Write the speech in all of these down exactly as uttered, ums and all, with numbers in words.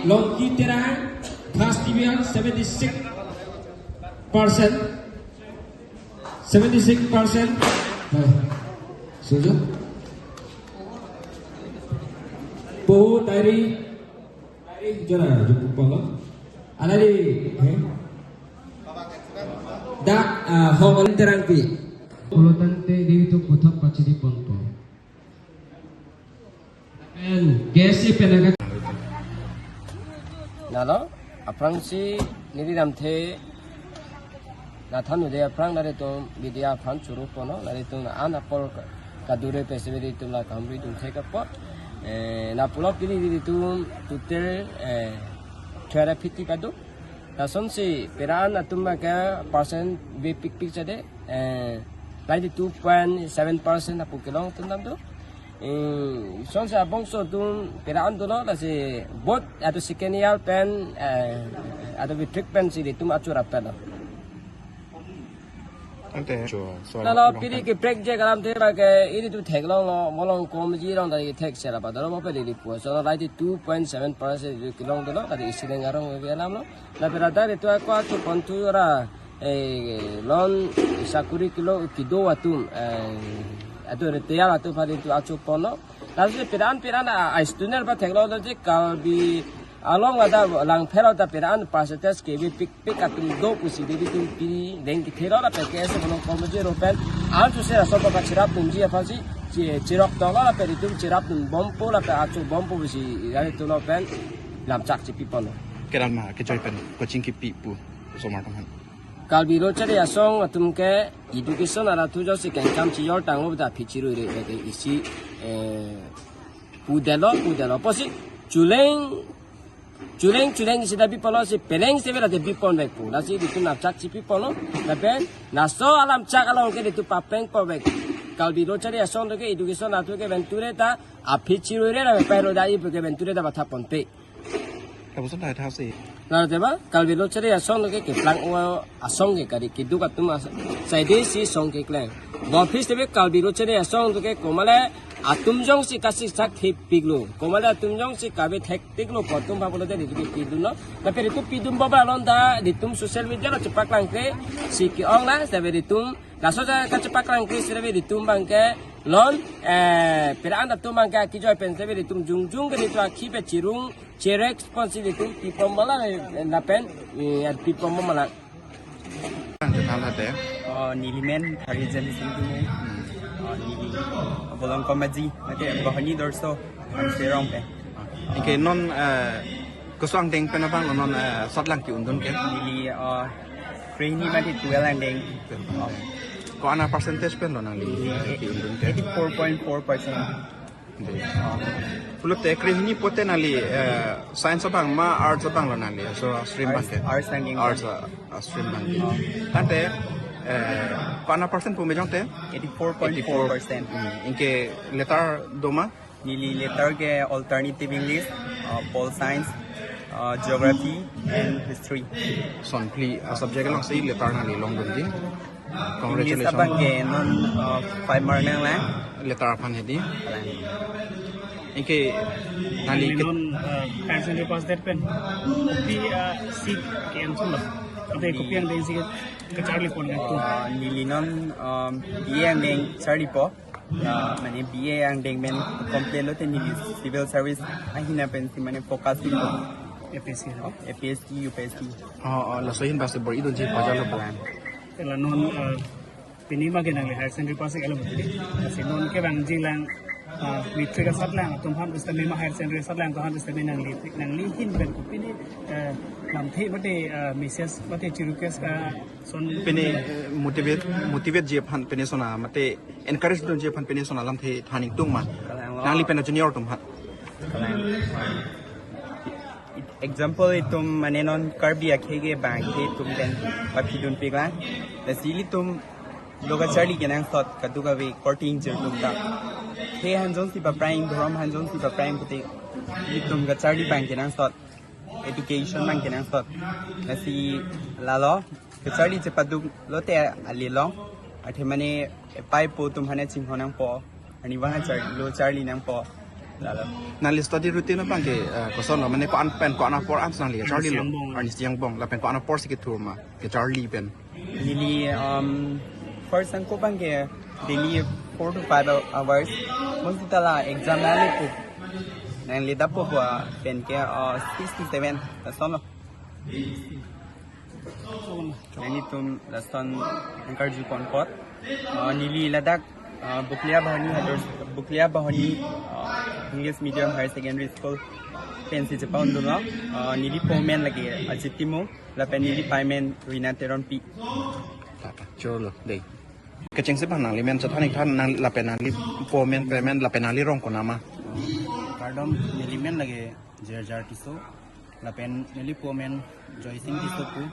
Longki Terang, Khas Tibian, seventy-six percent. Seventy-six percent. Sujo. Po Diary. Diary jona jupu polo. Alari, eh? Dak, ah, Hong Terangpi. Pulo tangte di itu puthak pachiri ponpo. Pen, K S A pen aga. Nalo, aphrangsi neli namthe nathan ude aphrang naritum media aphan churu pono, naritum na an apor ka-, kadure pesi naritum la kamri tum thek apot. Eh, na pulo pini naritum total, eh, twelve fifty padu. Lasonsi pera-an atum ke percent bepikpik sade, eh, ninety-two point seven percent apu kelong atum dam do. Eh, sonsi abongso atum pera-an dolo, lasi vote atu second year pen, eh, atu matric pensi nelitum achurap lo. Ante, cho, so, Nalo long pini time. Ke prekjak alamthe abangke nelitum theklonglo, molong komji rong dari thek sera padolo mo pele di puo. So, ninety-two point seven percent di kelong dolo, dari isi neng arong we alam lo. Na pera dari tu ako atu pontu ora, eh, lon sakuri kilo kido atum, eh, atu retired atum pali tu achu pono. Lalu pera-an pera-an a, a student pa theklonglo je Karbi along lata lang phelo ta pera-an percentage ke bepikpik atum do pusi nelitum pini deng kithelo lapen K S A along komji ro pen an su sera so pa chirap tumji aphansi chi-, chirok tolo lapen nelitum chirap tum bompo lapen achu bompo pusi nelitum lo pen lamchak chipi ponlo. Keran ma kejoi pen coaching kipi pu osomar atum aphan. Karbi Lo Charli Asong atum ke education arat thu jongsi kengkam chijor tanglo ta aphi chirui re ke isi, eh, pudelo, pudelo. Pusi chuleng, chuleng, chuleng isi ta biponlo si peleng si bela de bipon vek pu. Lasi nelitum lamchak chipi ponlo. Lapen laso alamchak along ke nelitum papeng po vek. Karbi Lo Charli Asong atum ke education arat thu ke pen ture ta aphi chirui re la pen ro dai pu ke pen ture ta batha ponpe. Lapuson ta tha si. Nang tema, Karbi Lo Charli Asong atum ke keplang o asong ke kari keduk atum as-, saide si song keklem. Bom phis tebe Karbi Lo Charli Asong atum ke komale atum jongsi kasisak thepiklo. Komale atum jongsi kabe thektiklo kotum pa pulote nelitum ke pidunlo. Tapi nelitum pidun bomba along ta nelitum social media lo chepaklangkle si ke-ong la, tapi nelitum laso ja kachepaklangkle si tapi nelitum abangke lon, eh, pera-an atum abangke akijoi pen tapi nelitum jongjong ke nelitum akhi pe chirung cherek responsibility pipom mala, eh, lapen, eh, pipom mala. Ang kenal ate? Oh, neli men Hari Jen Singh Dumu. Oh, neli Bolong Komaji, mate Bohani Dorso, Amserong pe. Anke non, eh, koso angdeng pen abang non, eh, sotlang ke-undun ke? Neli, oh, krehini mate twelve angdeng. Oh. Ko-an a percentage pen lo nangli, eh, ke-undun ke? Eighty-four point four percent. Pulote krehini pote nangli, eh, science abang ma arts abang lo nangli, so stream abang ke? Arts, arts nangli. Arts, uh, uh, stream nangli. Tangte, eh, ko-an a percent pu me jongte? Eighty-four point four percent. Eighty-four. Hmm. Anke letter do ma? Neli letter ke alternative English, uh, pol science, uh, geography and history. Son phli, uh, subject alongsi letter nangli longdunji. English congratulations. Abang ke non, uh, five mark nanglang. Letter aphan hedi. Lang. Anke nangli ke- non, uh, higher secondary pass det pen kopi, uh, seat ke-en thunlo? Ante kopi angdeng si kacharli pon nangtum? Uh, neli non, um, B A angdeng charlipo. Uh, mane B A angdeng pen complete lote neli civil service ahina pensi mane focus pipo. A P S C. Oh, A P S C, U P S C. Oh, oh, laso ahin basi bor-idunji pajalo po. Lang. Te la non, uh, pini ma ke nangli higher secondary pass ke lo betul. Lasi non kevangji lang, ah, matric asatlang atum aphan sitame ma higher secondary asatlang atum aphan sitame nangli, nangli ahin pen ko pini, eh, lamthe mate, eh, message mate chi request ka son pini, eh, motivate, motivate ji aphan pini sona mate encourage dunji aphan pini sona lamthe than ingtung ma. Kalang lo. Nangli pen junior atum aphan. Kalang. Example itum mane non Karbi akhei ke bang akhei atum pen paphidunpiklang. Lasi ilitum lo kacharli kenangsot kadokave korte ingjir atum ta. Khei hanjongsi paprang, dhorom hanjongsi paprang pute ilitum kacharli bang kenangsot, education bang kenangsot. Lasi lalo kacharli chepaduk lote alilong. Athe mane epai epo atum aphan chinghon nangpo. Arnivang achar lo charli nangpo. Lalo. Nangli study routine abang ke, eh, kosonlo, mane ko-an pen, ko-an apor an nangli kacharlilo? Ernest Young Bong. Ernest Young Bong, lapen ko-an apor si kethur ma kacharli pen? Neli, um, first angko abang ke daily four to five hours. Mo sita la exam nangle pu, nangle dap pu pen ke, uh, six to seven. Lasonlo. Nanglitum lason nangkarju pon apot, uh, neli ladak, uh, Bokolia Bahini hadur, Bokolia Bahini, uh, English Medium Higher Secondary School pensi chepa-undunlo. Uh, neli po amen lake Ajit Timung, lapen neli pei amen Rina Teronpi. Tata, cholo, dei. Kechengsi abang nangli men chethan ik tha, nang lapen nangli po amen, pei amen, lapen nangli rong konat ma? Kardom, neli men lake Jirjar Tisso, lapen neli po amen Joy Sing Tisso pu,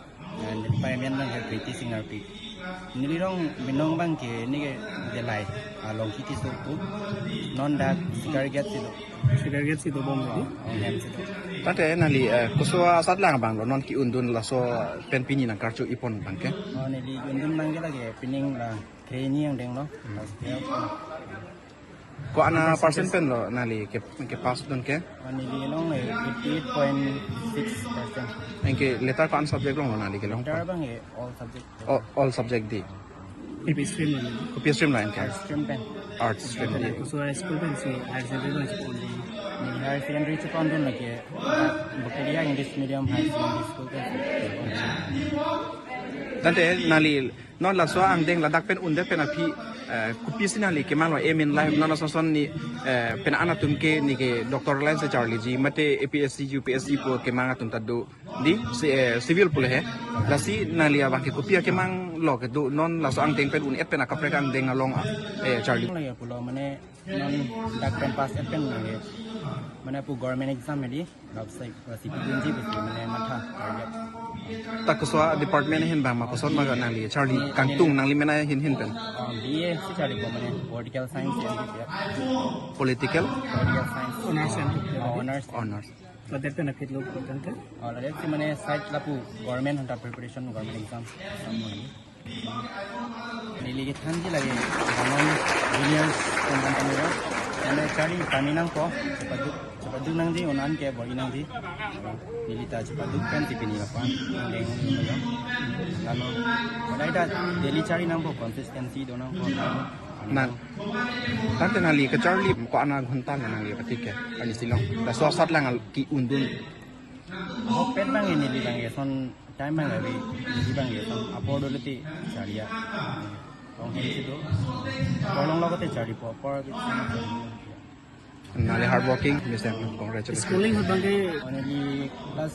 and pei amen abang ke Pretty Sing Arpi. Neli rong binong abang ke neke Delai, ah, Longki Tisso pu. Non dak Sikarigat si do. Sikarigat si dobom lagi. Oh, hem si do. Tangte nangli, eh, koso asatlang abang lo non ke-undun laso pen pini nangkarju-i pon abang ke? Oh, neli undun abang ke lake pining la grade hini angdeng lo. Hmm. Class twelve lo. Ko-an a percent pen lo nangli ke, kepass dun ke? Oh, neli long, eh, eighty-eight point six percent. Anke later ko-an subject longlo nangli kelong? Later abang, eh, all subject. All, all subject dei. Kopi stream lo nangli? Kopi stream lo anke? Arts stream pen. Arts stream dei. Koso a-school pensi higher secondary lo chepa-undun? Neli higher secondary chepa-undun lake Bokolia English Medium Higher Secondary School pensi. Tangte nangli non laso angdeng ladak pen undet pen aphi, eh, kopisi nangli kemanglo aim in life, non lason ason ni, eh, pen-an atum ke neke doctor line si charliji, mate A P S C, U P S C pu kemang atum ta do dei, si, eh, civil pulo he. Lasi nangli abang ke kopi akemang lo kedo non laso angdeng pen un-et pen akaprek angdeng along, eh, charli? Lake pulo mane non dak pen pass et pen lake mane pu government exam dei, lap sai, lasi pidunji pusi mane matha target. Ta koso a-department ahin abang ma, koson ma nangli charli kangtung, nangli men ahin ahin pen? Oh, B A si charlipo mane political science and B P F. Political? Political science. Honors and Oh, honors. Honors. Ladak pen aphi lo tangte? Oh, ladak si mane side lapu government hunta preparation, government exam. Neli kethanji lake, non juniors pen pen lo. Ane charli pame nangpo, chepaduk, chepaduk nangji, un-an ke bor-i nangji. Neli ta chepaduk pensi pini lapu-an angdeng lo. Lalo, ladak daily charli nangpo, consistency do nangpo. Nang, tangte nangli kacharli ko-an a ghonta lo nangli pati ke, ani silong. Laso asatlang ke-undun. Ahokpet abang neli abang ke lason time abang ave, neli abang ke lason apor do leti charli ya. Long hem si do. Apor longlo kote charlipo, apor ke. Nangli hardworking, Mister Congratulations. Schooling ahut abang ke? Oh, neli class,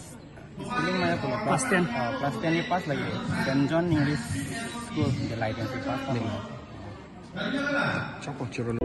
schooling mane pulo class ten. Oh, class ten ke pass lagi. Saint John English School, Delai pensi pass lagi. Chokpo churolo.